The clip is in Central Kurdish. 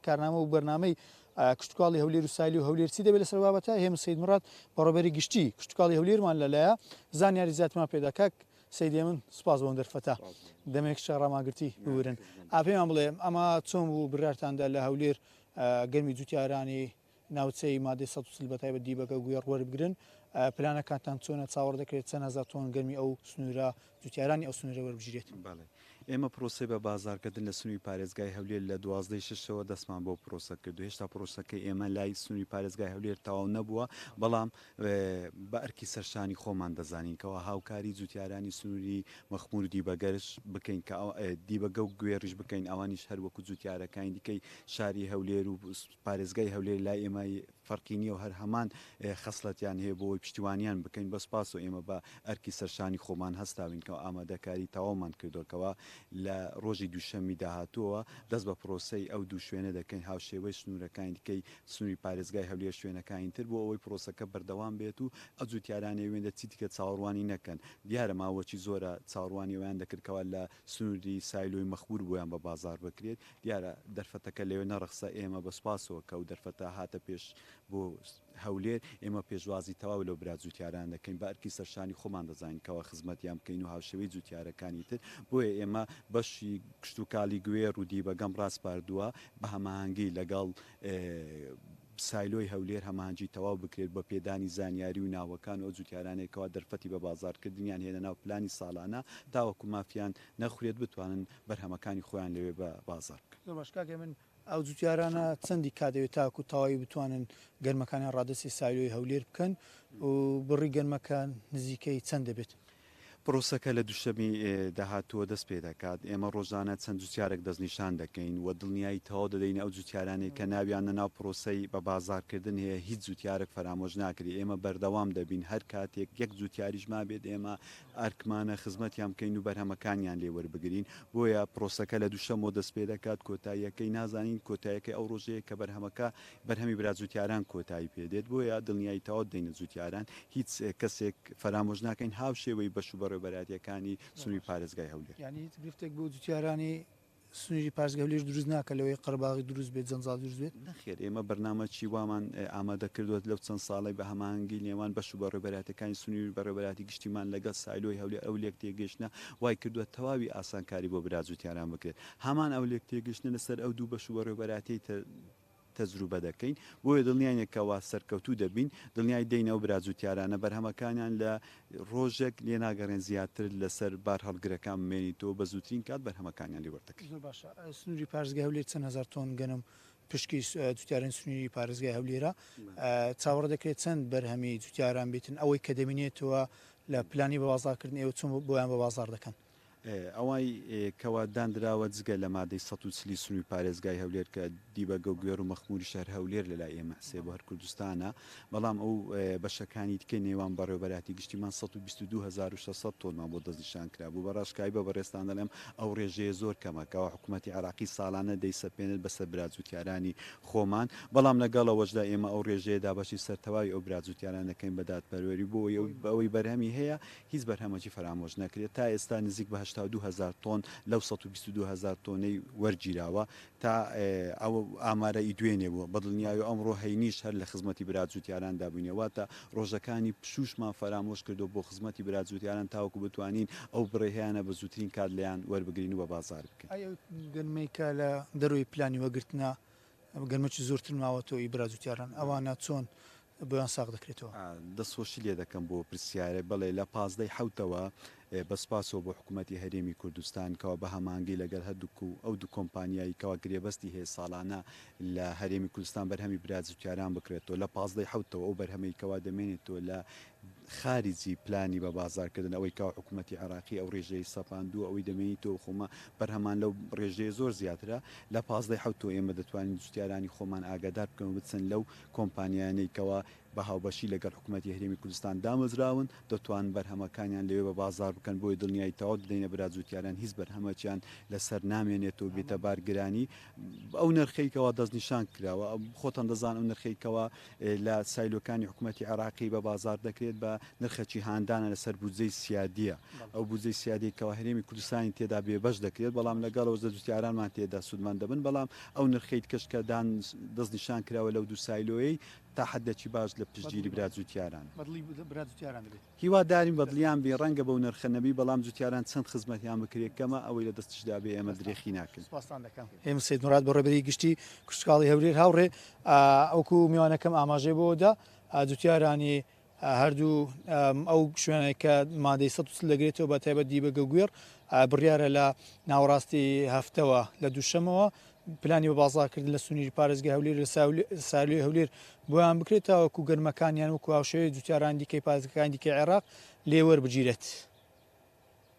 کارنامە و بەرنامەی کشتوکاڵی هەولێر و سایلۆی هەولێر چی دەبێت لەسەر بابەتە؟ هێمن سەید موراد بەڕێوەبەری گشتی کشتوکاڵی هەولێرمان لەلایە زانیاری زیاترمان پێدا. کاک سەید هێمن سوپاس بۆ ئەم دەرفەتە دەمێک شە ڕامانگرتی ببورن. ئا پێمان بڵێ ئەمە چۆن بوو بڕیارتاندا لە هەولێر گەرمی جوتیارانی ناوچەی مادەی 140 بەتایبەت دیبەگە گوێڕ وەربگرن پلانەکانتان چۆنە چاوەڕ دەکرێت چەند هەزار تۆن گەرمی ئەو سنوورە جوتیارانی ئەو سنوورە وەربگیرێت؟ بەڵێ ئێمە پرۆسەی بە بازاڕکردن لە سنووری پارێزگای هەولێر لە 12 ی شەشەوە دەستمان بەو پرۆسە کرد و هێشتا پرۆسەکەی ئێمە لای سنووری پارێزگای هەولێر تەواو نەبووە، بەڵام بە ئەرکی سەرشانی خۆمان دەزانین کەوا هاوکاری جوتیارانی سنووری مەخموور و دیبەگەش بکەین کە دیبەگە و گوێڕیش بکەین ئەوانیش هەر وەکو جوتیارەکانی دیکەی شاری هەولێر و پارێزگای هەولێر لای ئێمە فەرقی نییە و هەر هەمان خەسڵەتیان هەیە بۆ ئەوەی پشتیوانیان بکەین، بە سوپاسەوە ئێمە بە ئەرکی سەرشانی خۆمان هەستاوین کەوا ئامادەکاری تەواومان کردووە کەوا لە ڕۆژی دووشەممی داهاتووەوە دەست بە پرۆسەی ئەو دوو شوێنە دەکەین هاوشێوەی سنوورەکانی دیکەی سنووری پارێزگای هەولێر شوێنەکانی تر بۆ ئەوەی پرۆسەکە بەردەوام بێت و ئەو جووتیارانەی وێندە چیدیکە چاوەڕوانی نەکەن دیارە ماوەکی زۆرە چاوەڕوانی ئەوەیان دەکرد کەوا لە سنووری سایلۆی مەخموور بۆیان بە بازاڕ بکرێت دیارە دەرفەتەکە لەوێ نەڕەخسا، ئێمە بە سوپاسەوە کە ئەو دەرفەتە هاتە پێش بۆ هەولێر، ئێمە پێشوازی تەواو لەو برا جوتیارانە دەکەین، بە ئەرکی سەرشانی خۆمان دەزانین کەوا خزمەتیان بکەین و هاوشێوەی جوتیارەکانی تر، بۆیە ئێمە بەشی کشتوکاڵی گوێڕ و دیبەگەم ڕاسپاردووە بە هەماهەنگی لەگەڵ سایلۆی هەولێر هەماهەنگی تەواو بکرێت بە پێدانی زانیاری و ناوەکان و ئەو جوتیارانەی کەوا دەرفەتی بە بازاڕکردنیان هەیە لەناو پلانی ساڵانە تاوەکو مافیان نەخورێت بتوانن بەرهەمەکانی خۆیان لەوێ بە بازاڕ بکەن. زۆر باش کاک هێمن، ئەو جوتیارانە چەندی کات دەوێت تاکو تەواوی بتوانن گەنمەکانیان ڕادەستی سایلۆی هەولێر بکەن و بڕی گەنمەکە نزیکەی چەند دەبێت؟ پرۆسەکە لە دووشەمی داهاتووە دەست پێدەکات، ئێمە ڕۆژانە چەند جوتیارێک دەستنیشان دەکەین و دڵنیایی تەواو دەدەینە ئەو جوتیارانەی کە ناویان لەناو پرۆسەی بە بازاڕکردن هەیە، هیچ جوتیارێک فەرامۆش ناکرێت، ئێمە بەردەوام دەبین هەر کاتێک یەک جوتیاریش مابێت ئێمە ئەرکمانە خزمەتیان بکەین و بەرهەمەکانیان لێ وەربگرین، بۆیە پرۆسەکە لە دووشەممەوە دەستپێدەکات، کۆتاییەکەی نازانین، کۆتاییەکەی ئەو ڕۆژەیە کە بەرهەمەکە بەرهەمی برا جوتیاران کۆتایی پێدێت، بۆیە دڵنیایی تەواو دەدەینە جوتیاران، هیچ کەسێک فەرامۆش ناکەین، هاوشێوەی بەش و بەڕێوەبەرایەتییەکانی سنووری پارێزگای هەولێر. یانی هیچ گرفتێک بۆ جوتیارانی سنووری پارێزگای هەولێر دروست ناکات لەوەی قەرەباڵغی دروست بێت، جەنجاڵ دروست بێت؟ نەخێر، ئێمە بەرنامەکی وامان ئامادە کردووە لەو چەند ساڵەی بە هەماهەنگی نێوان بەش و بەڕێوەبەرایەتییەکانی سنووری بەڕێوەبەرایەتی گشتیمان لەگەڵ سایلۆی هەولێر ئەو لێکتێگەیشتنە وای کردووە تەواوی ئاسانکاری بۆ برا جوتیاران بکرێت. هەمان ئەو لێکتێگەیشتنە لەسەر ئەو دوو بەش و بەڕێوەبەرایەتیەی تەجروبە دەکەین، بۆیە دڵنیاین کەوا سەرکەوتوو دەبین، دڵنیای دەین ئەو برا جوتیارانە بەرهەمەکانیان لە ڕۆژێک لێ ناگەڕێن زیاتر لەسەر بارهەڵگرەکان بمێنیتەوە بە زووترین کات بەرهەمەکانیان لێ وەردەگرین. زۆر باشە سنووری پارێزگای هەولێر چەند هەزار تۆن گەنم پشکی جوتیارانی سنووری پارێزگای هەولێرە چاوەڕێ دەکرێت چەند بەرهەمی جوتیاران بێتن ئەوەی کە دەمینێتەوە لە پلانی بە بازاڕکردن ئێوە چۆن بۆیان بە بازاڕ دەکەن؟ ئەوای کەوا داندراوە جگە لە مادەی 140 سنووری پارێزگای هەولێر کە دیبەگە و گوێڕ و مەخمووریش هەر هەولێر لەلای ئێمە حسێب و هەر کوردستانە، بەڵام ئەو بەشەکانی دیکەی نێوان بەڕێوەبەرایەتی گشتیمان 122,600 تۆنمان بۆ دەستنیشان کرابوو. بە ڕاشکاوی بە بەڕێزتان دەڵێم ئەو ڕێژەیە زۆر کەمە کەوا حکوومەتی عێراقی ساڵانە دەیسەپێنێت بەسەر برا جووتیارانی خۆمان، بەڵام لەگەڵ ئەوەشدا ئێمە ئەو ڕێژەیە دابەشی سەر تەواوی ئەو برا جووتیاران دەکەین بە دادپەروەری بۆ ئەوەی بەرهەمی هەیە هیچ بەرهەمەکی فەرامۆش نەکرێت، تا ئێستا نزیک بە 82 هەزار تۆن لەو 122 هەزار تۆنەی وەرگیراوە، تا ئەو ئامارە ئی دوێنێ بووە، بەدڵنیایەوە ئەمڕۆ هەینیش هەر لە خزمەتی برا جوتیاراندا بووینە، واتە ڕۆژەکانی پشووشمان فەرامۆش کردووە بۆ خزمەتی برا جوتیاران تاوەکو بتوانین ئەو بڕەی هەیانە بە زووترین کات لێیان وەربگرین و بە بازاڕی بکەین. ئایا ئەو گەنمەی کە لە دەرەوەی پلانی وەگرتنە گەنمەکی زۆرتر ماوەتەوە ئی برا جوتیاران ئەوانە چۆن بۆیان ساغ دەکرێتەوە؟ دەستخۆشی لێ دەکەم بۆ پرسیارە. بەڵێ لە 15 ی حەوتەوە بە سوپاسەوە بۆ حکوومەتی هەرێمی کوردستان کەوا بە هەماهەنگی لەگەڵ هەردووک و ئەو دوو کۆمپانیای کەوا گرێبەستی هەیە ساڵانە لە هەرێمی کوردستان بەرهەمی برا جوتیاران بکرێتەوە لە 15 ی حەوتەوە ئەو بەرهەمەی کەوا دەمێنێتەوە لە خاریجی پلانی بە بازاڕکردن ئەوەی کەوا حکوومەتی عێراقی ئەو ڕێژەی سەپاندووە ئەوەی دەمێنیتەوە خۆمە بەرهەمان لەو ڕێژەیە زۆر زیاترە لە 15 ی حەوتەوە ئێمە دەتوانین جوتیارانی خۆمان ئاگادار بکەین و بچن لەو کۆمپانیایانەی کەوا بە هاوبەشی لەگەڵ حکومەتی هەرێمی کوردستان دامەزراون، دەتوانن بەرهەمەکانیان لەوێ بە بازاڕ بکەن، بۆیە دڵنیایی تەواو دەدەینە برا جوتیاران هیچ بەرهەمەکیان لەسەر نامێنێت و بێتە بارگرانی ئەو نرخەی کەوا دەستنیشان کراوە، خۆتان دەزان ئەو نرخەی کەوا لە سایلۆکانی حکومەتی عێراقی بە بازاڕ دەکرێت بە نرخەکی هاندانە لەسەر بودجەی سیادیە، ئەو بودجەی سیادیەی کەوا هەرێمی کوردستانی تێدا بێبەش دەکرێت، بەڵام لەگەڵ ئەوەشدا جوتیارانمان تێدا سوودمەند دەبن، بەڵام ئەو نرخەی کەش کە دان دەستنیشان کراوە لەو دوو سایلۆیەی تا حەدێکی باش لە پشتگیری برا جوتیاران. بەدڵی برا جوتیاران دەبێت. هیوادارین بەدڵیان بی، ڕەنگە بەو نرخە نەبی، بەڵام جوتیاران چەند خزمەتیان بکرێ کەمە، ئەوەی لە دەستیشدا بێ ئێمە درێخی ناکەین. سوپاستان دەکەم. هێمن سەید موراد بەڕێوەبەری گشتی کشتوکاڵی هەولێر هاوڕێ وەکو میوانەکەم ئاماژەی بۆ دا جوتیارانی هەردوو ئەو شوێنەی کە مادەی 140 دەگرێتەوە بە تایبەت دیبەگە گوێڕ بڕیارە لە ناوەڕاستی هەفتەوە لە دووشەمەوە پلانی بە بازاڕکردن لە سنووری پارێزگای هەولێر لە سالوی هەولێر بۆیان بکرێت تاوەکو گەنمەکانیان وەکو هاوشێوەی جوتیاران دیکەی پارێزگەکانی دیکەی عێراق لێ وەربگیرێت.